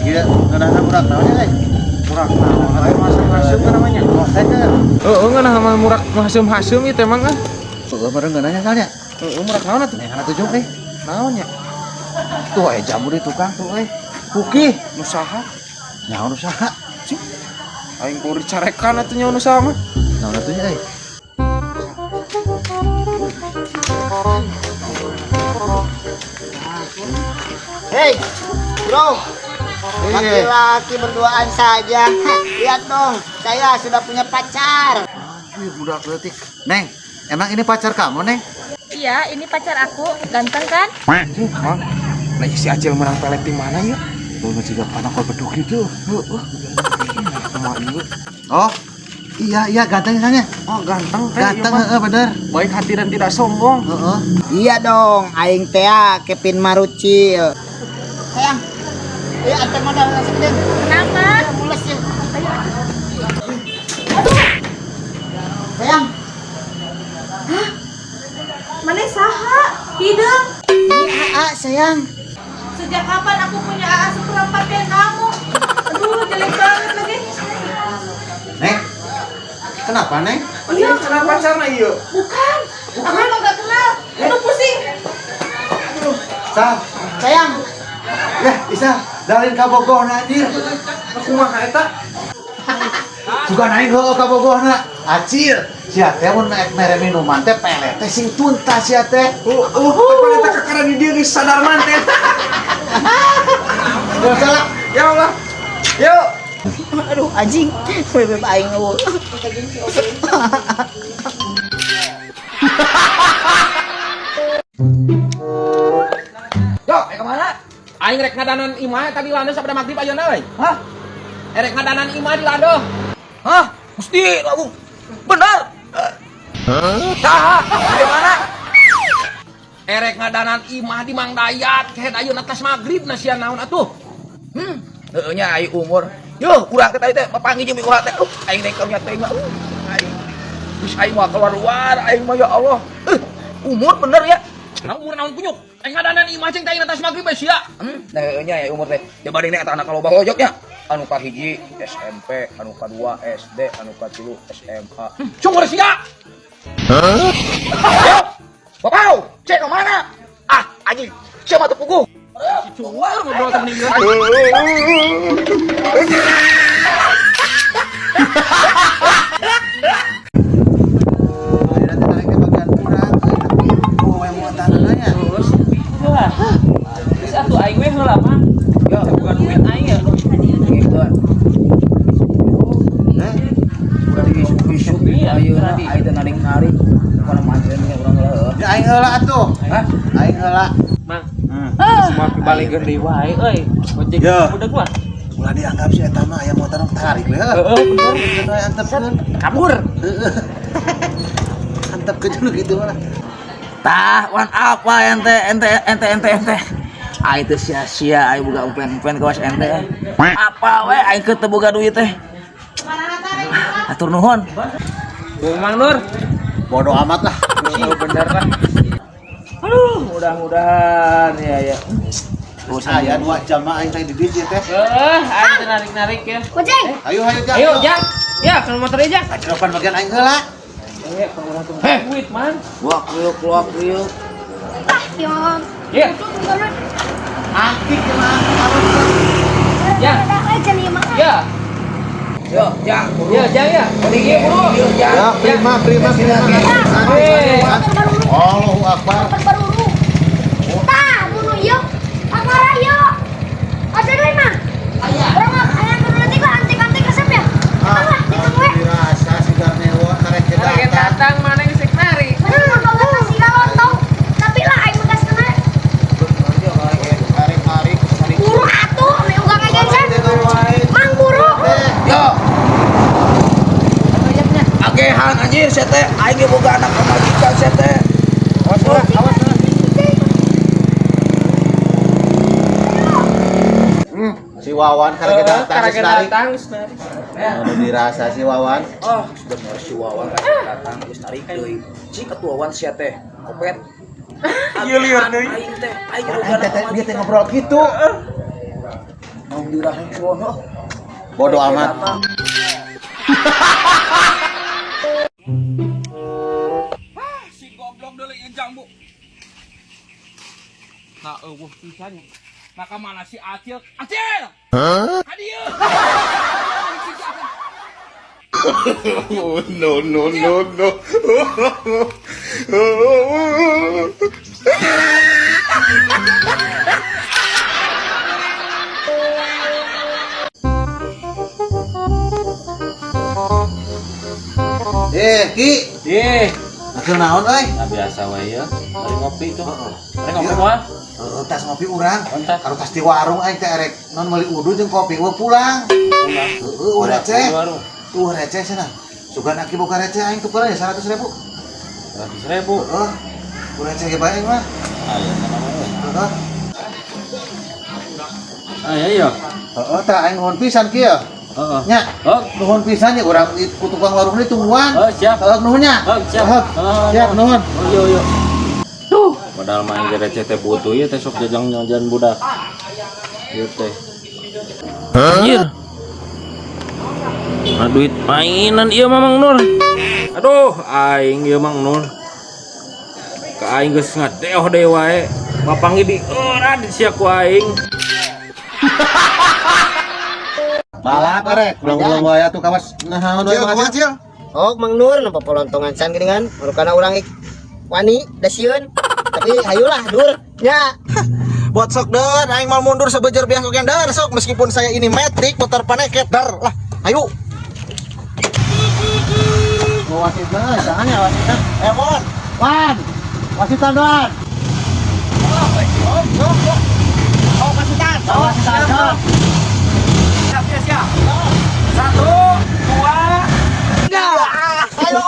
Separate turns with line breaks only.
Kieu ngeunahna murag naon nya euy?
Murag naon? Aya masuk-masuk namanya.
Teh teh.
Heeh, ngeunah mah murag nu haseum-haseum ieu teh mang ah.
Heeh, bareng ngeunahnya soalnya.
Heeh, murag naon atuh?
Neng atuh jung euy.
Naon nya?
Tuh aya jamu di tukang tuh euy. Kuki.
Nu saha?
Nyaho nu saha?
Cing. Aing kudu dicarekan atuh nya nu saha mah.
Naon atuh nya euy?
Hei, bro, laki-laki berduaan saja. Lihat dong, saya sudah punya pacar.
Anjir, budak leutik. Neng, emang ini pacar kamu, Neng?
Iya, ini pacar aku. Ganteng kan?
Anjir, Mang. Lah si Acil menang pelet di mana ya?
Tuh juga panah kol beduk gitu.
Heeh. Kumaha ieu?
Oh, iya iya ganteng misalnya.
Oh, ganteng teh.
Ganteng
ieu mah.
heeh bener.
Baik hati dan tidak sombong.
Heeh.
Iya dong, aing teh Kevin Marucil. Sayang, iya antar modal langsung deh.
Kenapa?
Mules ya. Aduh. Sayang,
Mana saha? Hideung.
ini AA sayang.
Sejak kapan aku punya AA seperempat kayak kamu? Aduh, jelek banget lagi.
Neng. Kenapa, Neng?
Iya, kenapa pacarna ieu?
Bukan. Aku emang gak kenal. Aduh, pusing.
Sal.
Sayang,
Ya, Isa, dalin kabogohna anjir.
Kumaha eta?
Suka naik heueuh kabogohna. Acil, sia teh mun naik mere minuman teh pelet teh sing tuntas sia teh.
Oh, apa eta kakara di dieu geus sadar man teh.
Gak salah.
Ya Allah. Yuk.
aduh anjing, bebek aing eueuh.
Yo, kemana? Aing rek ngadanan imah tadi lando sampai maghrib ayeuna euy. Hah? Erek ngadanan imah di lando.
Hah? Gusti, aku bener. Hah? Saha? Di mana?
Erek ngadanan imah di Mang Dayat, kehed ayeuna tas maghrib na sia naon atuh.
Heeh nya ai umur. Yo, urang teh tadi teh papanggih jeung mikuha teh. Aing teh karunya teh mah. Aing. Geus aing mah keluar luar, aing mah ya Allah. Umur bener ya.
Nah umur naon kunyuk? Aing ngadanan imah cing teh ayeuna tas maghrib we sia.
Nah heeh nya ya umur teh. Coba deui eta anak loba hojoknya. Anu kahiji SMP, anu kadua SD, anu katilu SMA.
Cungur sia.
Yo. Bapau, cek ke mana? Ah, anjing. Siapa tuh puguh?
Cungur ngobrol temen ieu.
Ayeuna teh tarik ke bagian kurang, euy, tapi oh yang muatanana nya.
Terus, wah, terus atuh aing we heula mah.
Yo,
Bukan duit aing ya.
gitu.
Eh,
Udah isuk-isuk
Iya,
ayeuna
tadi.
aing teh narik-narik. Kana manjeun urang heula.
ya aing heula atuh.
Hah?
Aing heula.
Mang,
Hmm.
semua pibalikeun deui wae euy. Ojek
Ya.
budak mah.
Ulah dianggap si eta mah aya muatan tarik we heuh.
Heeh, bener.
Gitu we antepkeun.
Kabur.
Heeh. Antepkeun dulu gitu mah.
Tah, wan apa ente ente ente ente ente. Aing teh sia-sia aing boga umpen-umpen kawas ente. Apa we aing keur teu boga duit teh. Atur nuhun.
Bu Mang Nur.
Bodoh amat lah.
Oh, bener lah.
Aduh, mudah-mudahan ya ya.
Saya 2 jam mah aing teh di dieu teh.
Heeh, aing teh narik-narik ya.
Gojek.
Ayo ayo Jang.
Ayo, Jang. Ya, kalau motor aja.
Aja bagian aing heula.
Eh, kalau urang teu duit, man.
Wah, kriuk, wah, kriuk.
Ah, ya.
Ya.
Antik mah.
Ya. Ya.
Yo, Jang, buru.
Ya, Jang ya. Iya, buru.
Yo, Jang.
Ya, prima prima prima.
Eh.
Allahu Akbar.
Tah, bunuh yuk. Pakara yuk. Ada duit mah. Orang aya nu leutik lah antik-antik resep ya. Eta lah, ditunggu we.
Dirasa si Garnewo karek
Karek
datang.
datang mana geus rek narik.
Mana mun boga nasi lontong. Tapi lah aing bekas kena
Tarik-tarik tarik.
buru atuh ame uga ngagensen. Mang buru.
Yo. Agehan anjir saya teh aing ge boga anak pamajikan saya teh.
Awas heula, awas heula.
Si Wawan karek datang
Karek
geus narik.
datang geus narik.
Anu dirasa si Wawan.
Oh, bener si Wawan karek datang geus narik deui. Cik atuh Wawan sia teh kopet.
Ieu lieur deui.
Aing teh aing ge boga
Aing
anak
teh dia teh
pamajikan.
ngobrol gitu.
Aing diurang handphone oh.
Bodoh amat.
Si goblok deui ieu jambu. Nah, eueuh pisan. Nah, ka mana si Acil? Acil! Hah? Ka dieu.
Oh, no, no, no, no.
Eh, Ki,
Ih,
hasil naon euy?
nah biasa wae ya. Mari ngopi tuh. Mari ngopi moal.
Heeh, tas ngopi urang.
Entar.
Karo tas di warung aing teh erek non meuli udu jeung kopi eueuh pulang.
Pulang.
Heeh, eueuh receh.
Di warung.
Tuh receh cenah. Sugan aki boga receh aing tukeran ya 100 ribu.
100.000.
Heeh. Ku receh ge bae aing mah.
Aya kana wae.
Heeh.
Aya iya.
Heeh, tah aing nuhun pisan kieu.
Heeh.
Nya,
Oh,
nuhun pisan nya urang ku tukang warung ini tungguan.
oh siap.
Heeh, nuhun nya.
Oh, siap.
Heeh,
Oh,
siap nuhun.
Oh, iya iya. Duh, padahal main receh teh butuh ieu teh sok jajang-jajan budak. Ieu teh. Anjir. Nah, duit mainan ieu mah Mang Nur. Aduh, aing ieu Mang Nur. Ka aing geus ngadeoh deui wae. Bapangi di eurat sia ku aing.
Balap erek, ulang-ulang wae atuh kawas naon wae Mang Acil.
Oh, Mang Nur nampa polontongan san geuningan, marukana urang ik wani da sieun. Tapi hayulah dur nya.
Buat sok der, aing mal mundur sebejer biasa yang der sok meskipun saya ini metrik putar paneket der lah. Ayo.
Oh, wasitna jangan ya wasitna.
Eh, Mon.
Wan. Wasitan Wan.
Oh, kasitan.
Oh, wasitan. Sok.
Siap, siap, siap. 1, 2, 3.
Ayo.